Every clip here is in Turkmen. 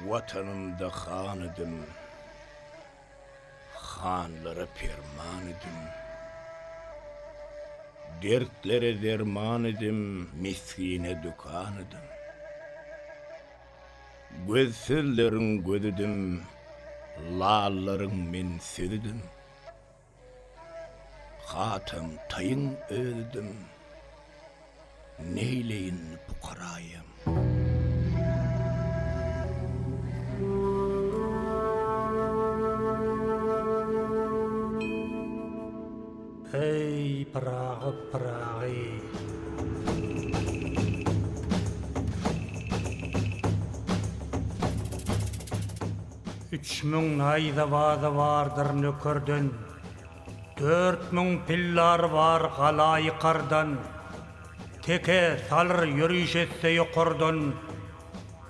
Watanymda han idim, Hanlara perman idim. Dertlere derman idim, Misgine dükan idim. Gözsüzleriň gözüdim, Lallaryň men sözüdim. Hatam Taýyň özüdim, Neýleýin pukaraýam. Eý, Pyragy, Pyragy! 3000 naýzabazy bardyr nökerden, 4000 pillary bar gala ýykardan, Teke salyr ýöriş etse ýokardan,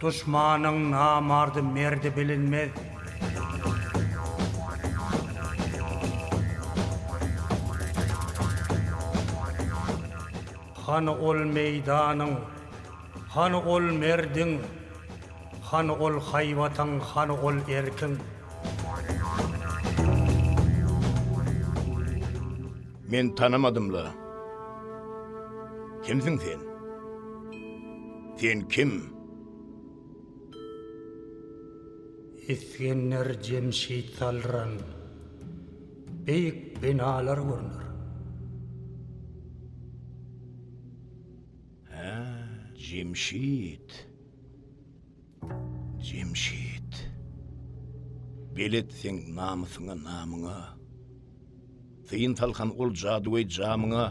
Duşmanyň namardy merdi bilinmez. Hany ol meýdanyň, hany ol merdiň, Hany ol haýbatyň, hany ol erkiň? Men tanamadym-la. Kimsiň sen? Sen kim? Isgender Jemşit saldyran beýik binalar görner. Hä, Jemşit. Jemşit. Belet seň namysyňa, namyňa. Syn salhan ol jadygöý jamyňa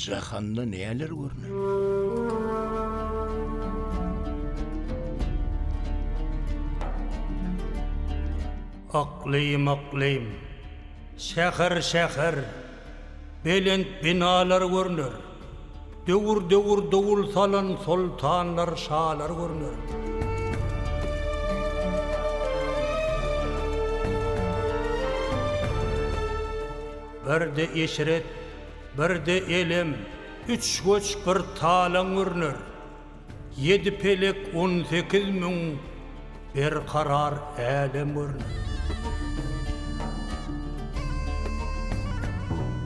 jahanda näler görner? Yklym, yklym, şäher, şäher, belent binalar görner. Döwür-döwür dowul salan soltanlar, şalar görner. Birde eşret, birde elem, üç göç bir talaň görner. Ýedi pelek 18 müň berkarar älem görner.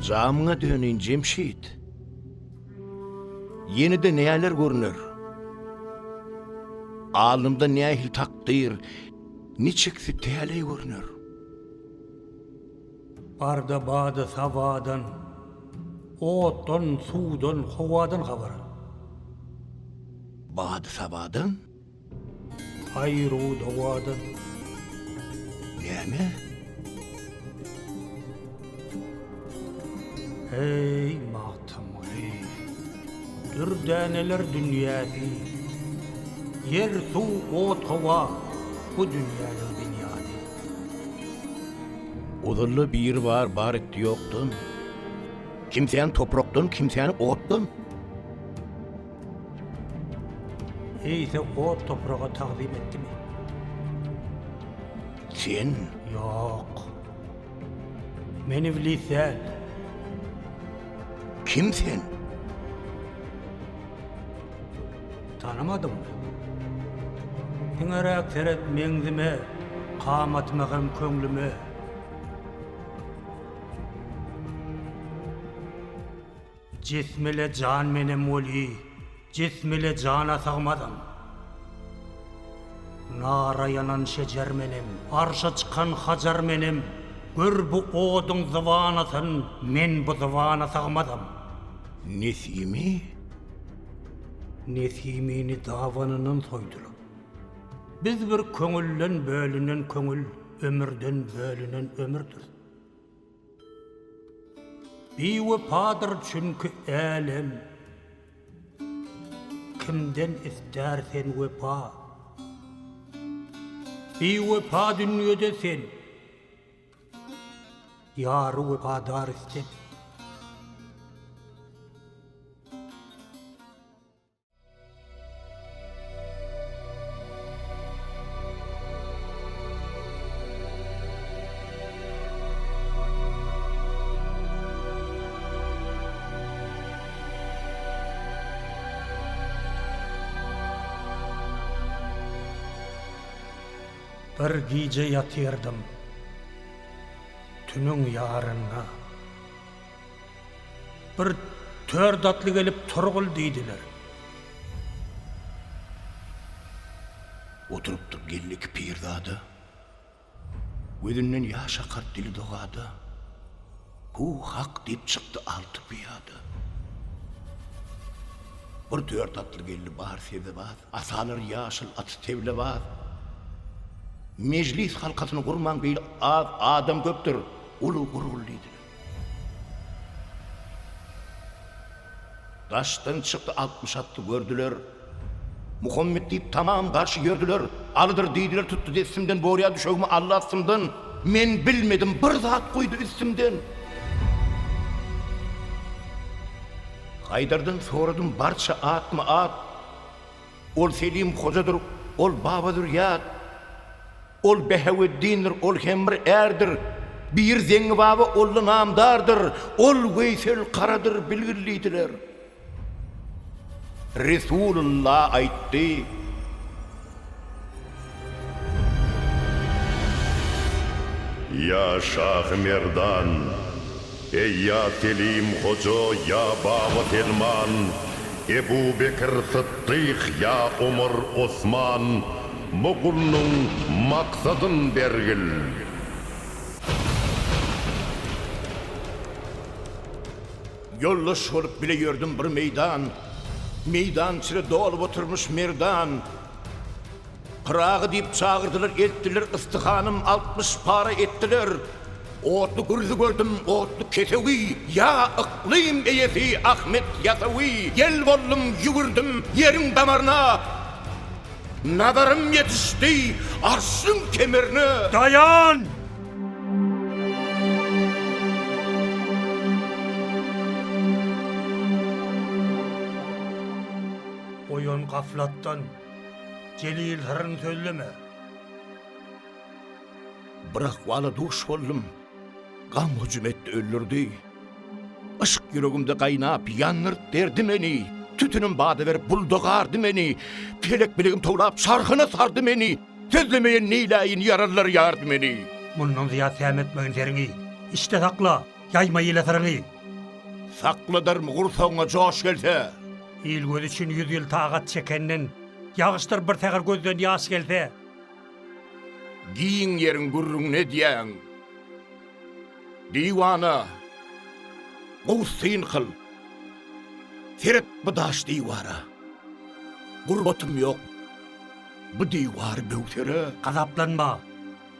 Jamyňa döneýin, Jemşit. Ýene-de näler görner? Alnymda nähili takdyr, niçiksi täleý görner? Barda bady-sabadan, otdan, suwdan, howadan habar al. Bady-sabadan? Aýru-dowadan. Näme? Eý, Magtymguly! Dürdäneler dünýäsi, Ýer, suw, ot, howa bu dünýäniň binýady. Ozalda biri bar, bar etdi ýokdan. Kimsäni toprakdan, kimsäni otdan. Eýse ot topraga tagzym etdimi? Sen? Ýok. Men iblis däl. Kim sen? Tanamadyňmy? Diňeräk seret meňzime, kamatyma hem köňlüme. Jism ile jan menem weli, jism ile jana sygmazam. Nara ýanan şejer menem, arşa çykan hajar menem, Gör bu oduň zybanasyn, men bu zybana sygmazam. Nesimi? Nesimini dabanyndan soýdular. Biz bir köňülden bölünen köňül, ömürden bölünen ömürdiris. Biwepadyr çünki älem. Kimden istär sen wepa? Biwepa dünýede sen. Ýary wepadar iste. Bir gije ýatyrdym. Tünüň ýarynda. Bir tört atly gelip turgul diýdiler. Oturypdyr gelneki pirzada. Gözünden ýaş akar dili dogada. Hu hak diýip çykdy alty pyýada. Bir tört atly geldi bar sebzebaz. Asalar ýaşyl aty teblebaz. Mejlis halkasyny gurmaň beýle az adam köpdür, uly gurgul diýdiler. Daşdan çykdy 60 atly gördüler. Muhammet diýip tamam garşy ýördüler. Alydyr diýdiler tutdy dessimden borýa düşegimi aldy astymdan. Men bilmedim bir zat guýdy üstümden. Haýdardan soradym barça atmy at. Ol Selim hojadyr, ol Baba Zürýat. Ol Behäweddindir, ol hem bir ärdir. Bir Zeňňi baba ol-da namdardyr. Ol Weýsel Karadyr bilgil diýdiler. Resulylla aýtdy. Ýa Şahy Merdan, eý ýa Selim hoja, ýa Baba Selman, Ebu Bekir Sytdyh, ýa Omar Osman, bu gulnuň maksadyn bergil. Ýoldaş bolup bile ýördüm bir meýdan, Meýdan içre dolup oturmyş merdan. Pyragy diýip çagyrdylar, eltdiler, Ystyhanym 60 para etdiler. Otly gürzi gördüm, otly kesewi, Ýa yklym eýesi Ahmet Ýasawy. Ýel boldum, ýüwürdim ýeriň damaryna, Nazarym ýetişdi Arşyň kemerine. Daýan! Oýan gaflatdan, Jelil syryn sözleme. Bir ahwala duş boldum, Gam hüjüm etdi öldürdi. Yşk ýüregimde gaýnap, ýandyrt derdi meni. Tütünim bada berip bulda gardy meni. Pelek bilegim towlap çarhyna sardy meni. Sözlemeýen neýläýin ýaralylar ýardy meni. Mundan zyýat sämetmegin seriňi. Içde sakla, ýaýma ile syryňy. Sakladarmy gursagyňa joş gelse. Il gözi üçin ýüz ýyl tagat çekenden, Ýagyşdyr bir säher gözden ýaş gelse. Giň ýeriň gürrüňini edýäň. Diwana, gowy syn kyl. Seret bu daş diwara. Gurbatym ýok bu diwary böwsere. Gazaplanma,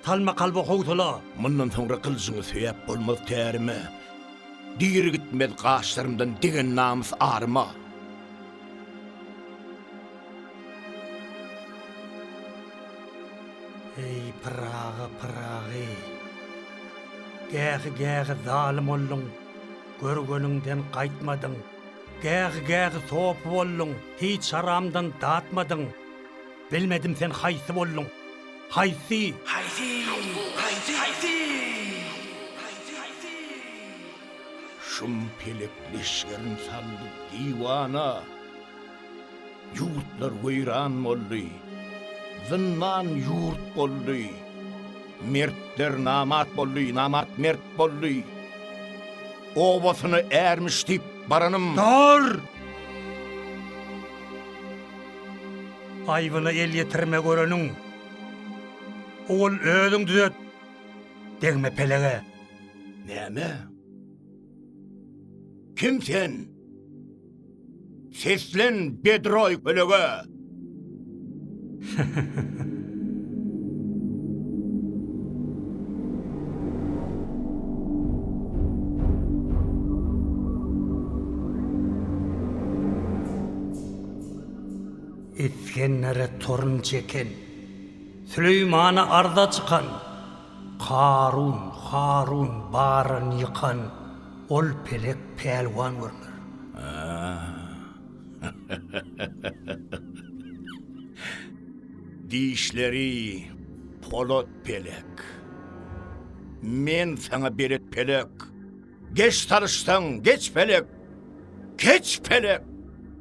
salma kalba howsala. Mundan soňra gylyjyňy söýäp bolmaz tärime. Diri gitmez gaşlarymdan degen namys aryma. Eý, Pyragy, Pyragy! Gähi-gähi zalym bolduň, görgeniňden gaýtmadyň. Gähi-gähi sopy bolduň, hiç haramdan datmadyň. Bilmedim sen haýsy bolduň? Haýsy? Haýsy? Haýsy? Haýsy? Şum pelek leşgerin saldy diwana. Ýurtlar weýran boldy, zyndan ýurt boldy. Mertler namart boldy, namart mert boldy. Obasyna ärmiş diýip baranym. Dur! Aýbyna el ýetirme göreniň. Owal özüň düzet, degme pelege. Näme? Kim sen? Seslen bedroý kölege! Isgendere torun çeken, Süleýmana arza çykan, Karun, Harun baryn ýykan ol pelek pälwan görner. Dişleri polat pelek. Men saňa belet pelek. Geç salyşsaň, geç pelek. Keç pelek!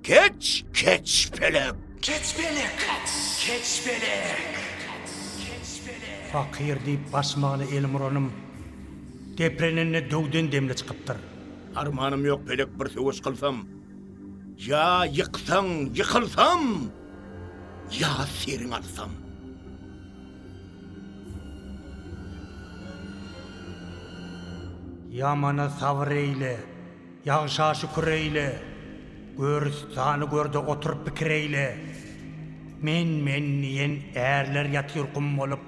Keç, keç pelek! Keç pelek! Keç pelek! Pakyr diýip başmagyna elim uranym, deprenende döwden demli çykypdyr. Armanym ýok pelek bir söweş kylsam, Ýa ýyksaň ýykylsam, ýa seriň alsam. Ýamana sabyr eýle, ýagşa şükür eýle, Görüstany gör-de otur pikir eýle. Men-men diýen ärler ýatyr gum bolup,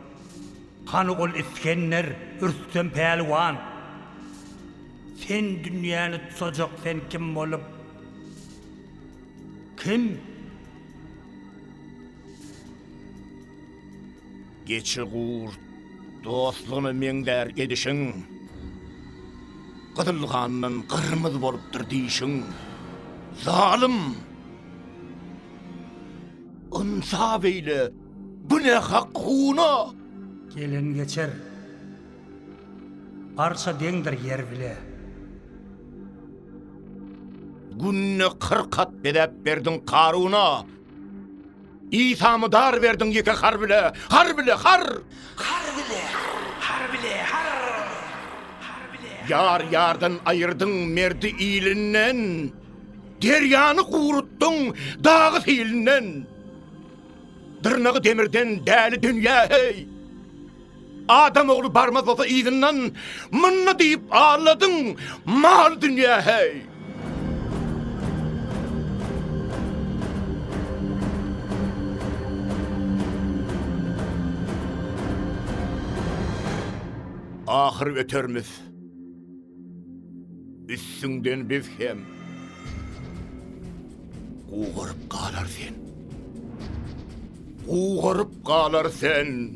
Hany ol Isgender, Rüstem pälwan? Sen dünýäni tutajak sen kim bolup? Kim? Geçi gurt dostlugyna meňzär edişiň, Gyzyl gandan gyrmyz bolupdyr dişiň. Zalym! Ynsap eýle bu nähak huna! Gelen geçer. Barça deňdir ýer bile. Günde 40 at bezäp berdiň Karuna. Isamy dar berdiň ýeke har bile, har bile, har! Har bile, har bile, har! Har bile. Ýar ýardan aýyrdyň merdi ilinden. Derýany gurutdyň dagy silinden. Dyrnagy demirden däli dünýä heý. Adam ogly barmaz bolsa yzyndan, Munda diýip alladyň mal dünýä heý. Ahyr ötermiz. Üstüňden biz hem Gugaryp galar sen. Gugaryp galar sen.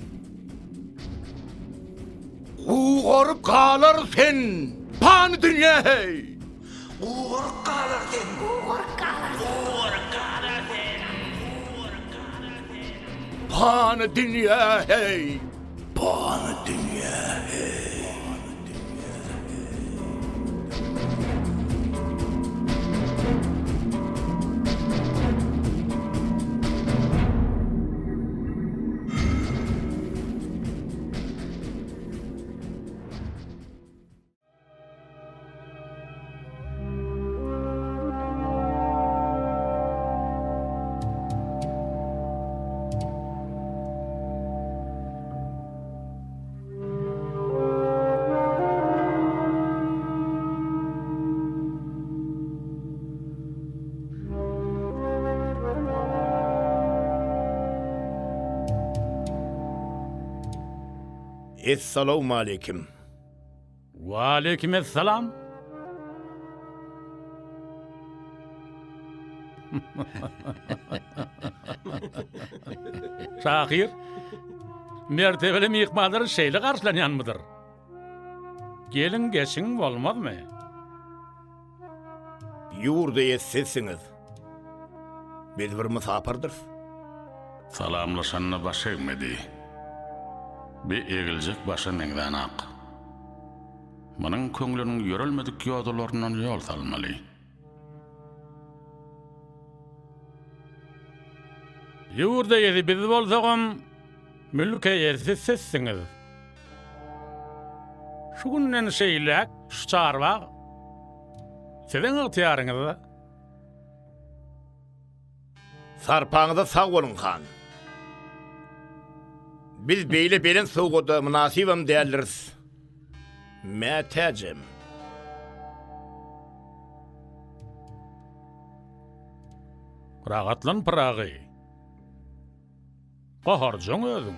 Gugaryp galar sen. Pany dünýä hey. Gugaryp galar sen. Gugaryp galar sen. Gugaryp galar sen. Gugaryp galar sen. Pany dünýä hey. Pany dünýä hey. Essalawmaleýkim. Waleýkim essalam. Şahyr, mertebeli myhmanlar şeýle garşylanýanmydyr? Geliň geçiň bolmazmy? Ýurt eýesi sizsiňiz. Biz bir mysapyrdyrys. Salamlaşanda baş egmedi. Bi egiljek başa meňzänak. Munuň köňlüniň ýörelmedik ýodalaryndan ýol salmaly. Ýurt eýesi biz bolsagam, mülk eýesi sizsiňiz. Şu günden şeýläk şu çarbag siziň ygtyýaryňyzda. Sarpaňyza sag boluň, han. Biz beýle belent sowgada mynasybam däldiris. Mätäjem. Rahatlan Pyragy. Gaharjaň özüň.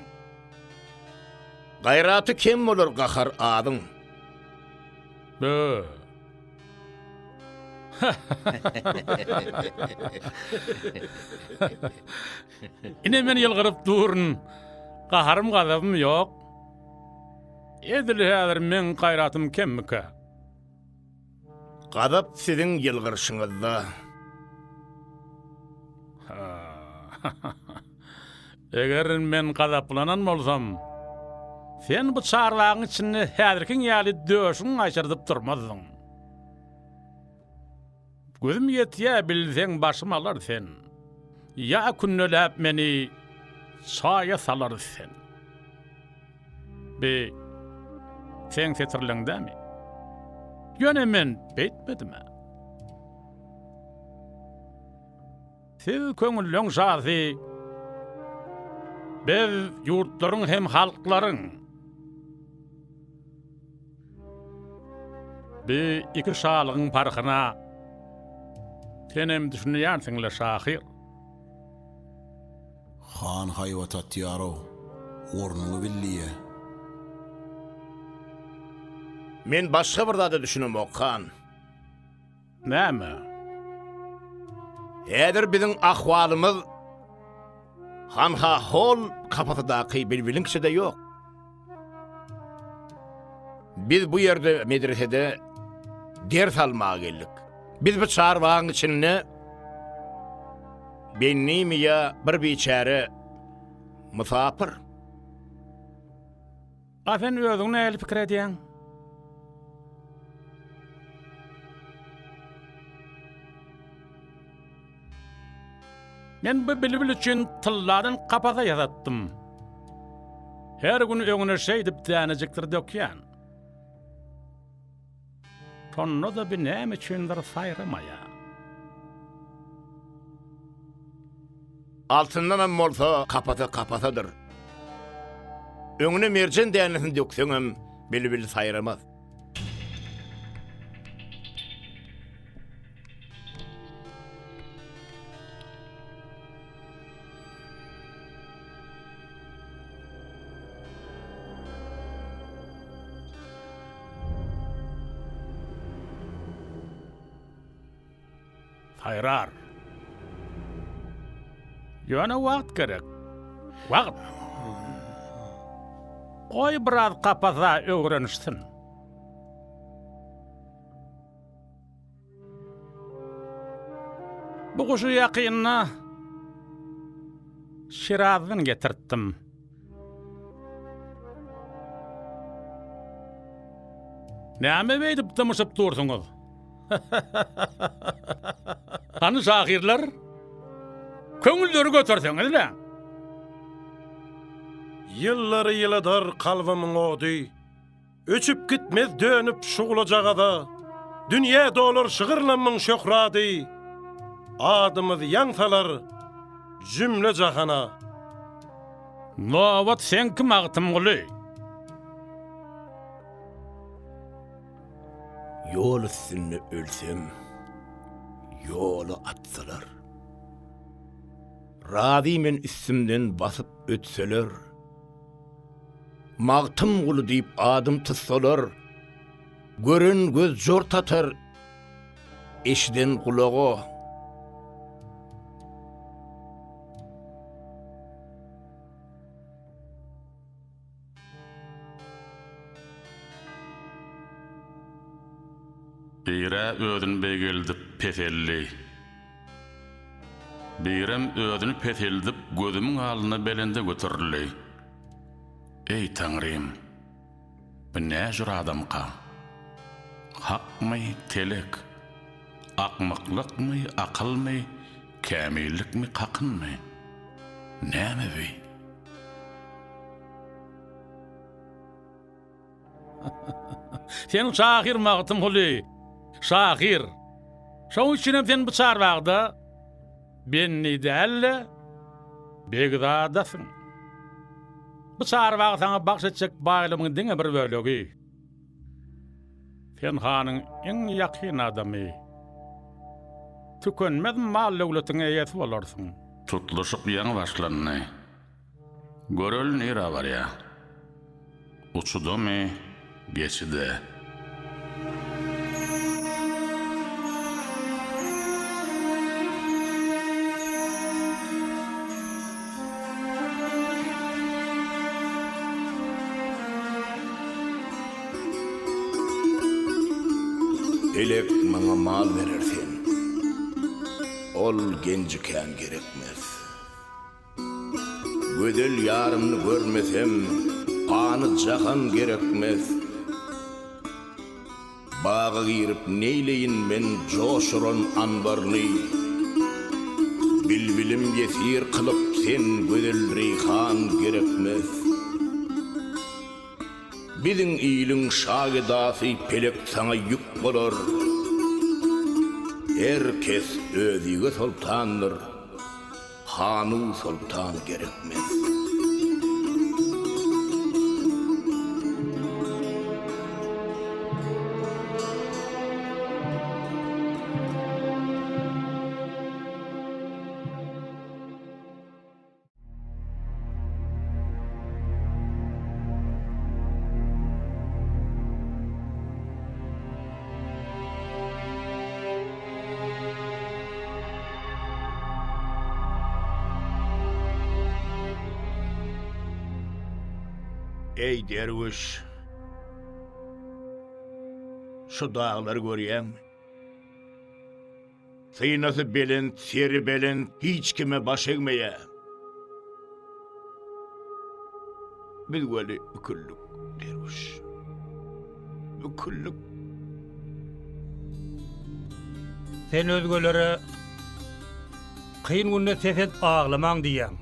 Gaýraty kem bolar gahar azyň. Bö. Ine men ýylgyryp durun. Gaharym gazabym ýok. Edil häzir meň gaýratym kemmikä? Gazap siziň ýylgyryşyňyzda. Eger men gazaplanan bolsam, sen bu çarbagyň içinde häzirkiň ýaly döşüňi gaýşardyp durmazdyň. Gözüm ýetýä bilseň başym alar sen. Ýa kündeläp meni çaýa salar sen. Bi seň setirleň dämi? Ýöne men beýtmedim-ä. Siz köňülleň şasy, biz ýurtlaryň hem halklaryň. Bi iki şalygyň parhyna senem düşünýänsiň-le, şahyr. Han haýbat atýar-ow, ornuňy bil diýýä. Men başga bir zada düşünemok, han. Näme? Häzir biziň ahwalymyz hanha hol kapasadaky bilbiliňkiçe-de ýok. Biz bu ýerde medresede ders almaga geldik. Biz bu çarbagyň içinde bendimi ýa bir biçäre mysapyr. A sen özüň nähili pikir edýäň? Men bu bilbil üçin tylladan kapasa ýasatdym. Her gün öňüne şeýdip dänejikdir dökýän. Şonda-da bi näme üçindir saýramaýar. Altyndanam bolsa kapasa kapasadyr. Öňüne merjen dänesini dökseňem bilbil saýramaz. Saýrar. Ýöne wagt gerek. Wagt. Goý biraz kapasa öwrenişsin. Bu guşy ýakynda Şirazdan getirtdim. Näme beýdip dymyşyp dursuňyz? Hany şahyrlar? Köňülleri göterseňiz-le. Ýyllary ýyladar kalbymyň ody. Öçüp gitmez dönüp şuglajagaza, Dünýä dolar şygyrlamyň şöhrady, Adymyz ýaň salar jümle-jahana. Nobat seňki Magtymguly. Ýol üstünde ölsem, ýola atsalar. Razy men üstümden basyp ötseler. Magtymguly diýip adym tutsalar, Gören göz jort atar, eşiden gulaga. Birä özüni beýgeldip peseldi. Birem özüni peseldip gözümiň alnynda belende göterildi. Eý, Taňrym! Bu näjür adamka? Hakmy, telek? Akmaklykmy, akylmy, kämillikmi, kakynmy? Näme bi? Sen şahyr Magtymguly, şahyr. Şoň üçinem sen bu çarbagda bendi däl-de, begzadasyň. Bu çarbag saňa bagş etjek baýlygymyň diňe bir bölegi. Sen hanyň iň ýakyn adamy. Tükenmez mal-döwletiň eýesi bolarsyň. Tutluşyk ýaňy başlandy. Göreli nirä barýa. Uçudamy, geçide. Pelek maňa mal berer sen. Ol genji kän gerekmez. Gözel ýarymny görmesem, pany jahan gerekmez. Baga girip neýleýin men joş uran anbarly. Bilbilim ýesir kylyp sen gözel reýhan gerekmez. Biziň iliň şa gedasy pelek saňa ýük bolar. Her kes özige soltandyr. Hanu soltan gerekmez. Eý, derwüş! Şu daglary görýäňmi? Synasy belent, seri belent, hiç kime baş egmeýär. Biz weli büküldik, derwüş. Büküldik. Sen özgelere kyn günde ses edip aglamaň diýýäň.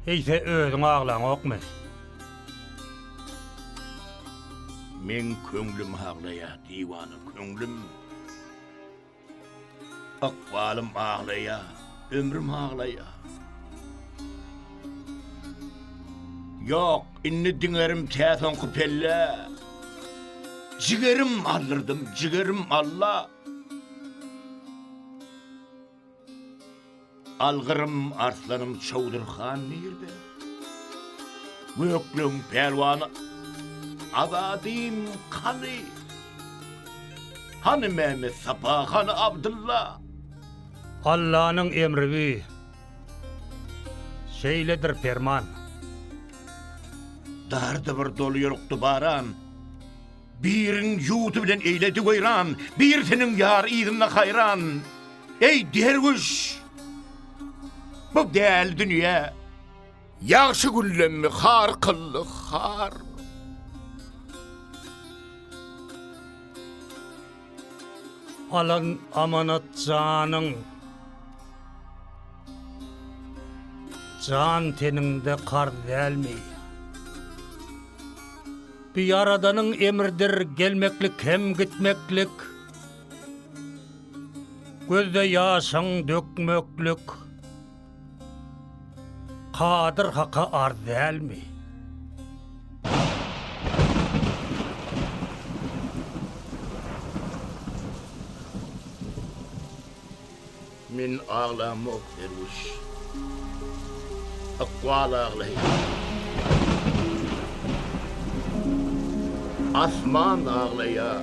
Eýse özüň aglaňokmy? Meň köňlüm aglaýar, diwana köňlüm. Ykbalym aglaýa, ömrüm aglaýa. Ýok, indi diňerim tä soňky pelle. Jigerim aldyrdym, jigerim Alla. Algyrym arslanym Çowdur han nirde? Gökleň pälwany Azadym kany? Hany Mehmet Sapa, hany Abdylla? Allanyň emri bi. Şeýledir perman. Dardy bir doly ýolukdy baran. Birin ýuwdy bilen eýledi weýran, birisiniň ýar yzynda haýran. Eý, derwüş! Bu däl dünýä. Ýagşy günlemmi har kyldy, har. Alan amanat janyň. Jan teniňde karz dälmi? Bu Ýaradanyň emridir gelmeklik hem gitmeklik. Gözde ýaşyň dökmeklik. Kadyr Haka arz dälmi? Men aglamok, derwüş. Ykbal aglaýar. Asman aglaýar.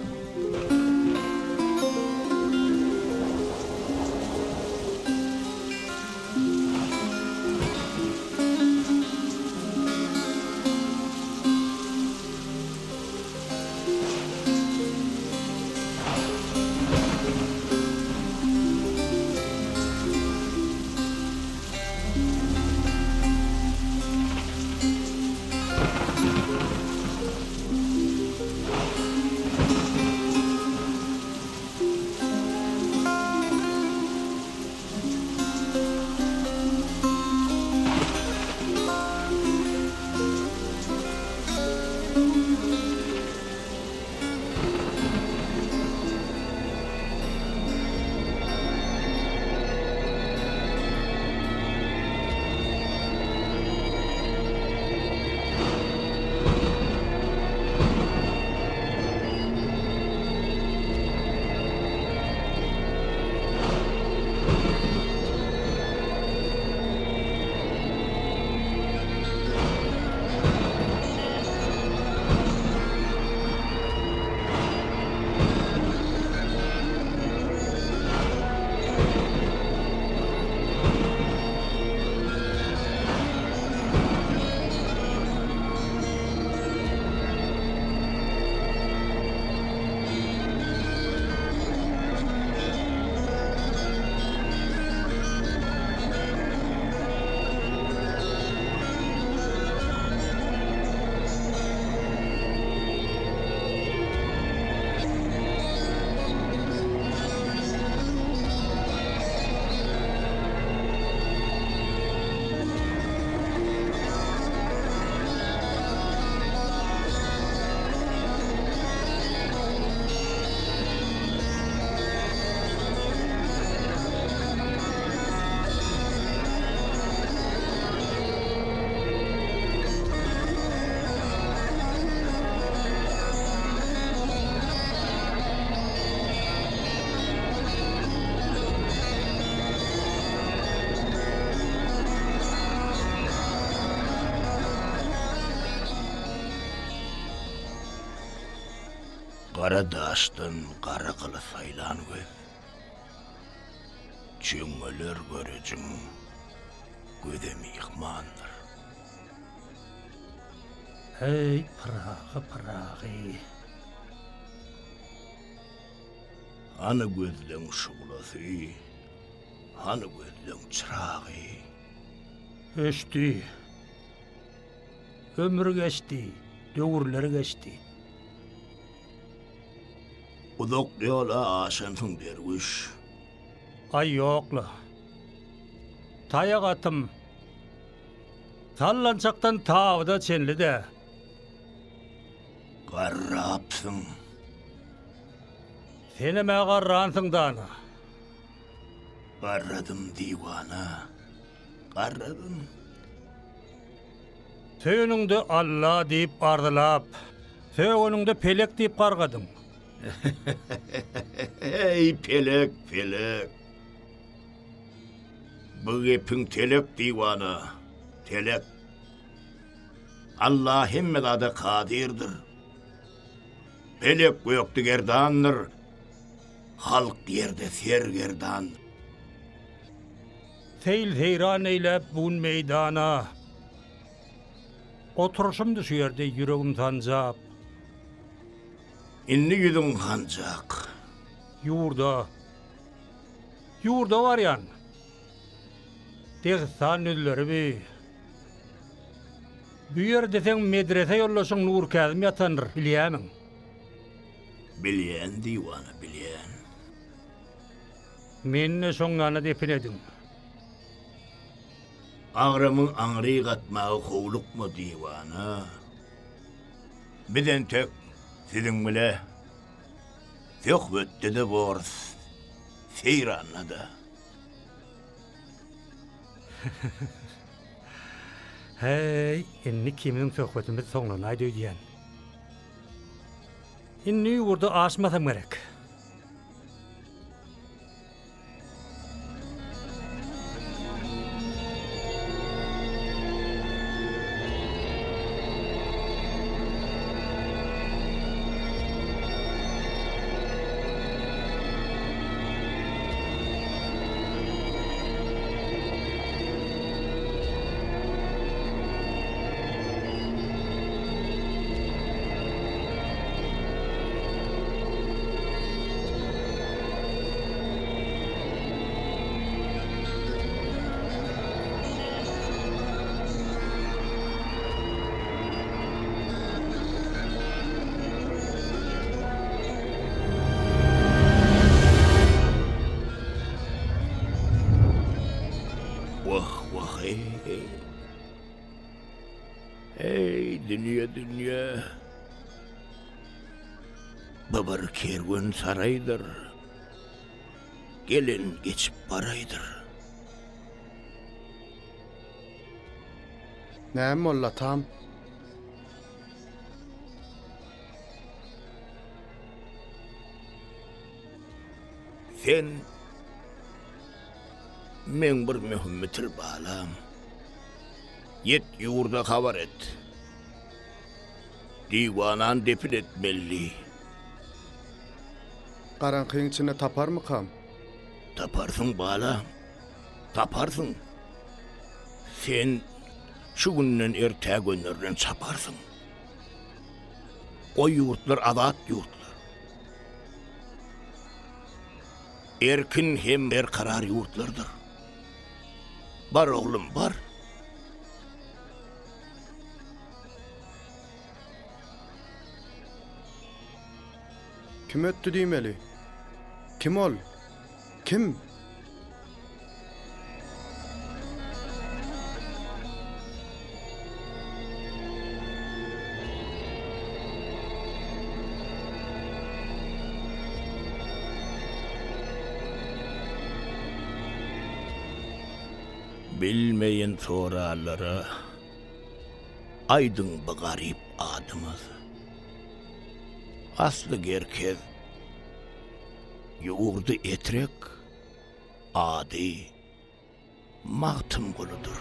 Gara daşdan gara gyly saýlan göz. Çöňňeler görejiň göze myhmandyr. Eý, Pyragy, Pyragy! Hany gözleň şuglasy, hany gözleň çyragy? Öçdi. Ömür geçdi, döwürler geçdi. Uzak ýola aşansyň derwüş. Aý ýok-la. Taýak atym. Sallançakdan tabyda çenli-dä. Garrapsyň. Senem-ä garransyň dana. Garradym diwana. Garradym. Söýeniňde Alla diýip arzylap, sögeniňde pelek diýip gargadyň. Eý, pelek, pelek. Bu gepiň telek diwana, telek. Alla hemme zada kadyrdyr. Pelek gökde gerdandyr, halk ýerde sergerdan. Seýil-seýran eýläp bu gün meýdana. Oturyşymdy şu ýerde ýüregim sanjap. Indi ýüzüň hanjak. Ýurda. Ýurda barýan. Dehistan düzleri bi. Bu ýerde seň medrese ýoldaşyň Nurkäzim ýatandyr, bilýämiň? Bilýän, diwana, bilýän. Meni-de şoň ýanyna depin ediň. Agramyň aňry gatmaga howlukma, diwana. Biz entek siziň bile söhbetde-de borus, seýranda-da. Häý, indi ikimiziň söhbetimiz soňlanaýdy öýdýän. Indi ýurda aşmasam gerek. Wah, wah, eý. Eý, dünýe, dünýe. Bu bir kerwen saraýdyr. Gelen geçip baraýdyr. Näme boldy, atam? Sen meň bir möhüm bitir balam. Ýet ýurda habar et. Diwanany depin etmeli. Garaňkyň içinde taparmykam? Taparsyň balam, taparsyň. Sen şu günden ertä gönderilen çaparsyň. O ýurtlar azat ýurtlar. Erkin hem berkarar ýurtlardyr. Bar oglum, bar. Kim ötdi diýmeli? Kim ol? Kim? Bilmeýin sorarlara, aýdyň bu garyp adymyz. Asly Gerkez, ýurdy Etrek, ady Magtymguludyr.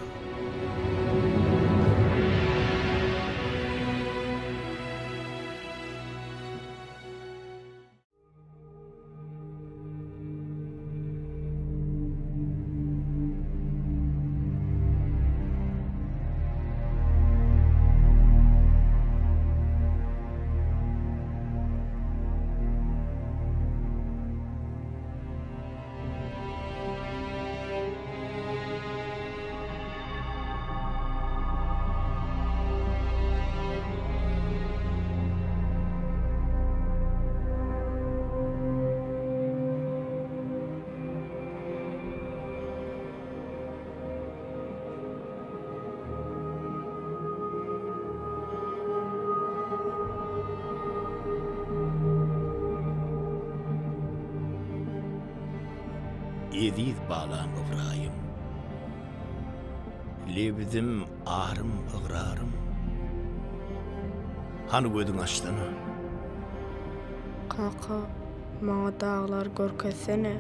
Eziz balam Ybraýym. Lebzim, arym, ygrarym. Hany gözüňi açsana. Kaka, maňa daglary görkezsene.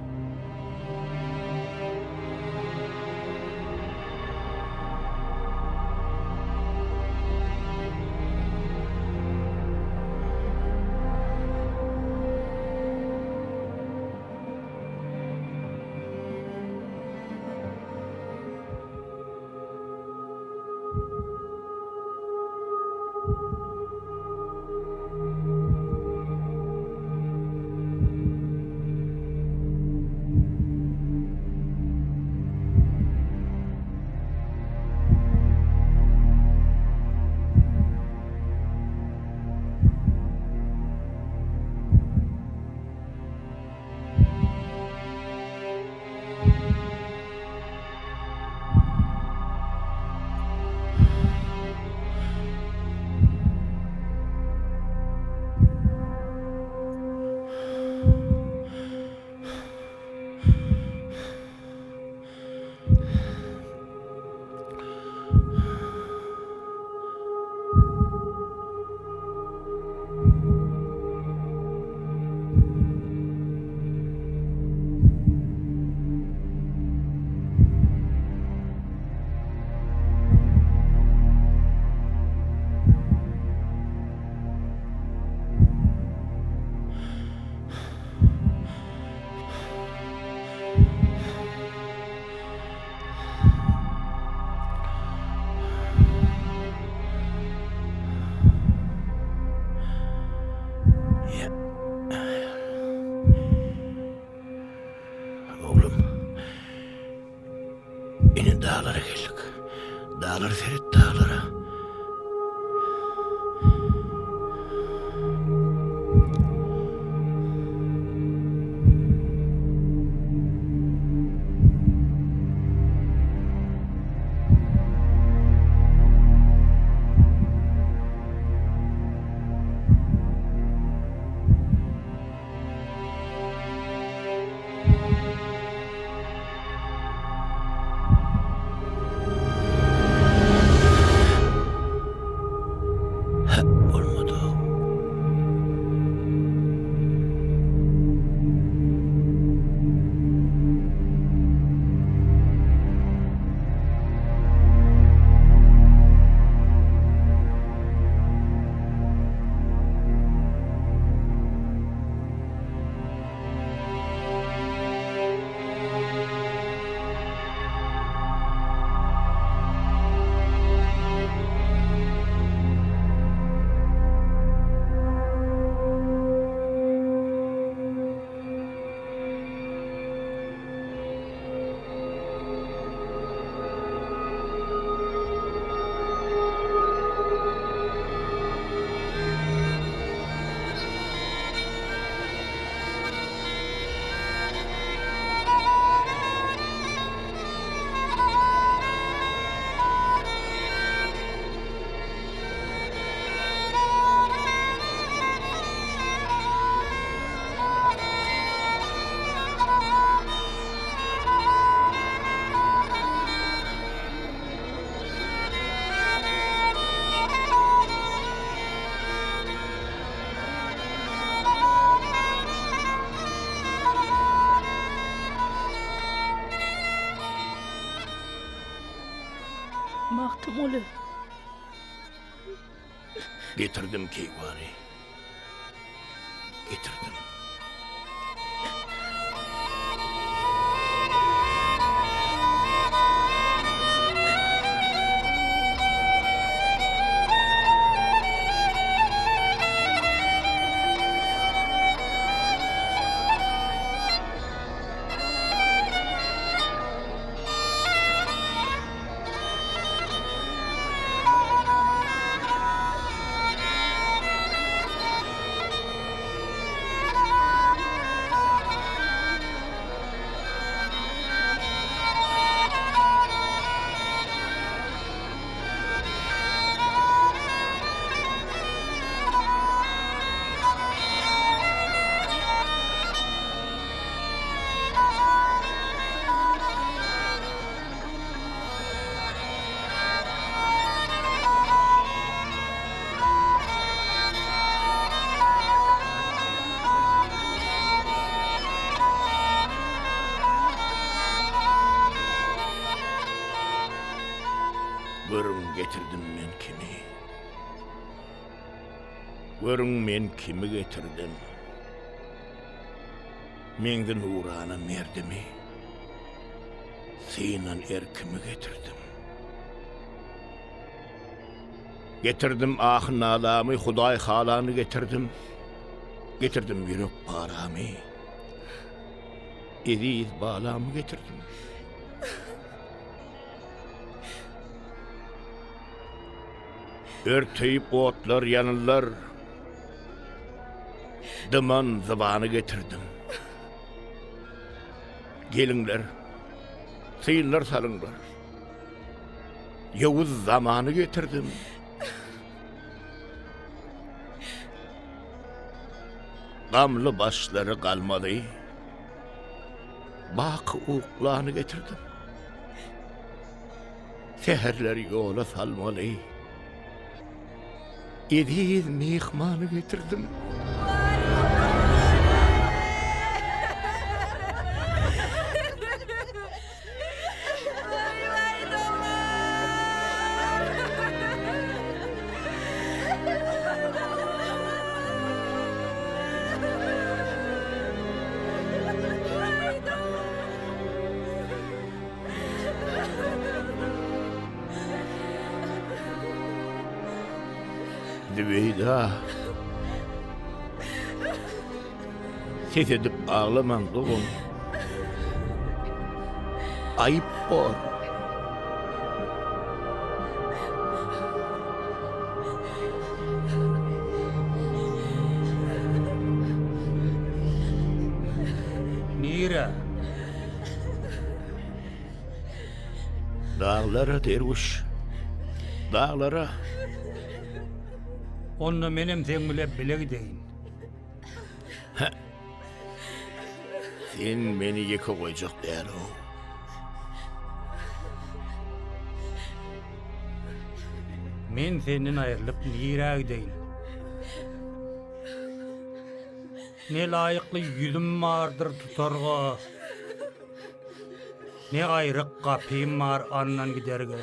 Oglum, ine daglara geldik. Daglara seret, daglara. Bolmady. Magtymguly. Getirdim keýwany. Getirdim. Görüň men kimi getirdim. Meňzi nurana merdimi, Synan erkimi getirdim. Getirdim ahy-nalamy, Hudaý halany getirdim. Getirdim ýürek paramy, Eziz balamy getirdim. Örteýip otlar ýanyllar, Dyman zybany getirdim. Geliňler, synlar salyňlar. Ýowuz zamany getirdim. Gamly başlary galmaly. Baky uklany getirdim. Säherler ýola salmaly. Eziz myhmany getirdim. Zübeýda. Ses edip aglamaň dogan. Aýyp bor. Nirä? Daglara derwüş. Daglara. Onda menem seň bile bile gideýin. Hä. Sen meni ýeke goýjak däl-ow. Men senden aýrylyp nirä gideýin? Ne laýykly ýüzüm bardyr tutarga, Ne aýryk gapym bar andan giderge.